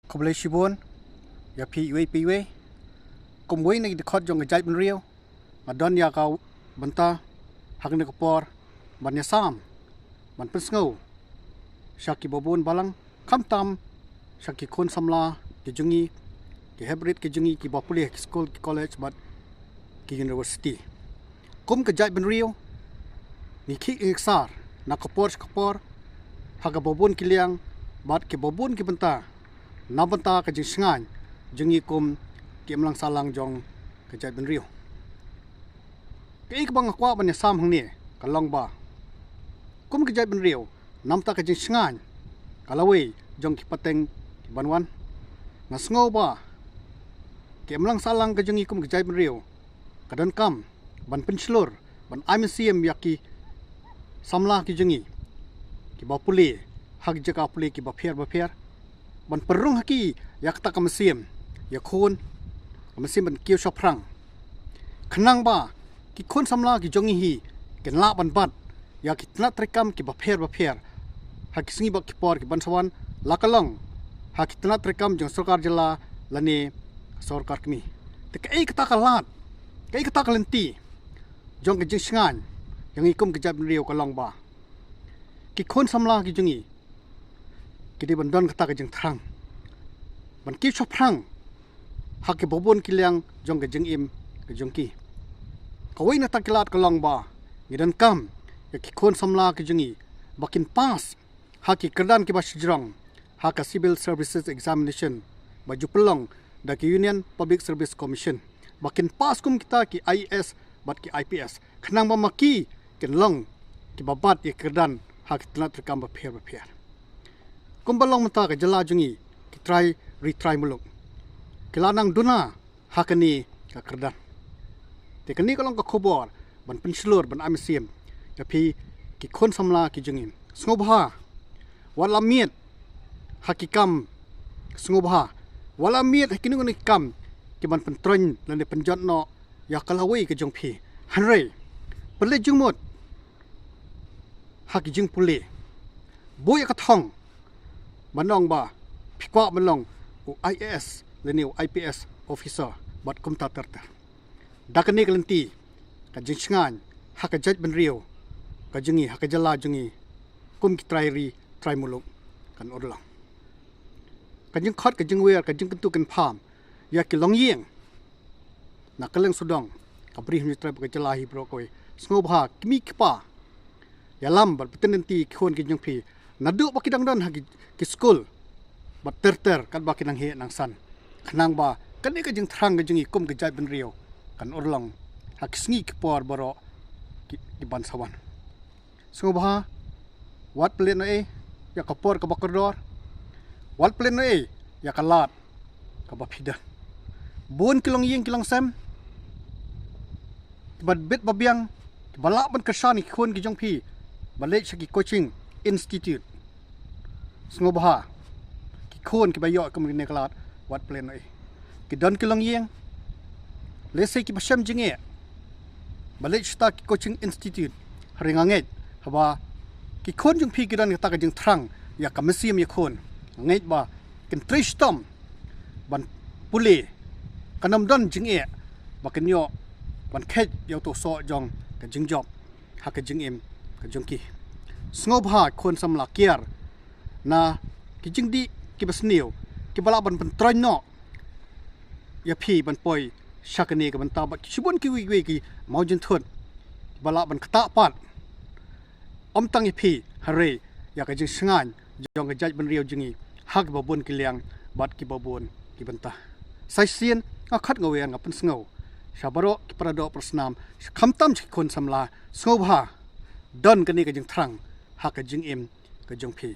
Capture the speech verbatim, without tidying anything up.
Khublei shibun ïa phi iwei pa iwei. Kum uwei na ki dkhot jong ka jaitbynriew, nga don ïa ka bynta ha kane ka por ban ïasam, ban pynsngew sha kiba bun balang, khamtam sha ki khun samla ki jong ngi, ki heprit ki jong ngi kiba pule ha ki skul, ki college bad ki university. Kum ka jaitbynriew, ngi khih ngi ksar na ka por sha ka por ha kaba bun ki liang bad kiba bun ki bynta, na bynta ka jingshngaiñ jong ngi kum ki imlang sahlang jong ka jaitbynriew. Kaei kaba nga kwah ban ïasam hangne ka long ba, kum ka jaitbynriew, na bynta ka jingshngaiñ ka lawei jong ki pateng kiban wan, nga sngew ba ki imlang sahlang ka jong ngi kum ka jaitbynriew ka donkam ban pynshlur, ban ai mynsiem ïa ki samla ki jong ngi kiba pule ha ki jaka pule kiba pher ba pher, ban pynrung ha ki ïa kata ka mynsiem ïakhun, ka mynsiem ban kiew shaphrang, khnang ba ki khun samla ki jong ngi hi kin lah ban bat ïa ki tnat treikam kiba pher ba pher ha ki sngi bad ki por kiban sa wan, la ka long ha ki tnat treikam jong sorkar jylla lane sorkar kmie. Te kaei kata ka lad, kaei kata ka lynti jong ka jingshngaiñ jong ngi kum ka jaitbynriew ka long ba, ki khun samla ki jong ngi ki dei ban don kata ka jingthrang ban kiew shaphrang ha kiba bun ki liang jong ka jingim ka jong ki. Kawei na kata ki lad ka long ba, ngi donkam ïa ki khun samla ki jong ngi ba kin pass ha ki kyrdan kiba shajrong ha ka Civil Services Examination ba ju pynlong da ka Union Public Service Commission, ba kin pass kum kita ki I A S bad ki I P S, khnang ba ma ki kin long kiba bat ïa ki kyrdan ha ki tnat treikam ba pher ba pher. Kumba long mynta ka jylla jong ngi, ki trai ri trai muluk ki la nang duna ha kane ka kyrdan. Te kane ka long ka khubor ban pynshlur, ban ai mynsiem ïa phi ki khun samla ki jong ngi. Sngewbha wat la miet ha ki kam, sngewbha wat la miet ha kino kino ki kam kiban pyntroiñ lane pynjot noh ïa ka lawei ka jong phi. Hynrei pynleit jingmut ha ki jingpule, buh ïa ka thong ban ong ba phi kwah ban long u I A S lane u I P S officer bad kumta ter ter. Da kane ka lynti, ka jingshngaiñ ha ka jaitbynriew ka jong ngi, ha ka jylla jong ngi, kum ki trai ri trai muluk kan urlong. Ka jingkhot ka jingwer, ka jingkyntu kynpham ïa ki longïing na kylleng sawdong ka Bri Hynñiewtrep, ka jylla hi baroh kawei. Sngewbha ki kmie ki kpa, ïalam bad pyntngen lynti ïa ki khun ki jong phi naduh ba ki dang don ha ki, ki skul bad ter ter katba ki nang heh nang san, khnang ba kane ka jingthrang ka jong ngi kum ka jaitbynriew kan urlong ha ki sngi ki por baroh ki, kiban sa wan. Sngewbha wat pynleit noh ei ïa ka por kaba kordor, wat pynleit noh ei ïa ka lad kaba phi don. Bun ki longïing ki longsem kiba bit ba biang kiba lah ban kyrshan ïa ki khun ki jong phi ban leit sha ki coaching institute. Sngewbha ki khun kiba ïoh kum kine ki lad, wat pynleit noh ei. Ki don ki longïing, lehse kiba shem jingeh ban leit sha kita ki coaching institute. Hynrei nga ngeit haba ki khun jong phi ki don kata ka jingthrang ïa ka mynsiem ïakhun, nga ngeit ba kin trei shitom ban pule, kan ym don jingeh ba kin ïoh ban kheit ïa uto u soh jong ka jingjop ha ka jingim ka jong ki. Sngewbha khun samla, kiar na ki jingdih kiba sniew kiba lah ban pyntroiñ noh ïa phi ban poi sha kane ka bynta bad ki shibun kiwei kiwei ki mawjingthut kiba lah ban ktah pat, ym tang ïa phi hynrei ïa ka jingshngaiñ jong ka jaitbynriew jong ngi ha kiba bun ki liang bad kiba bun ki bynta. Sa shisien nga khot nga wer, nga pynsngew sha baroh ki para doh para snam, khamtam sha ki khun samla, sngewbha don kane ka jingthrang ha ka jingim ka jong phi.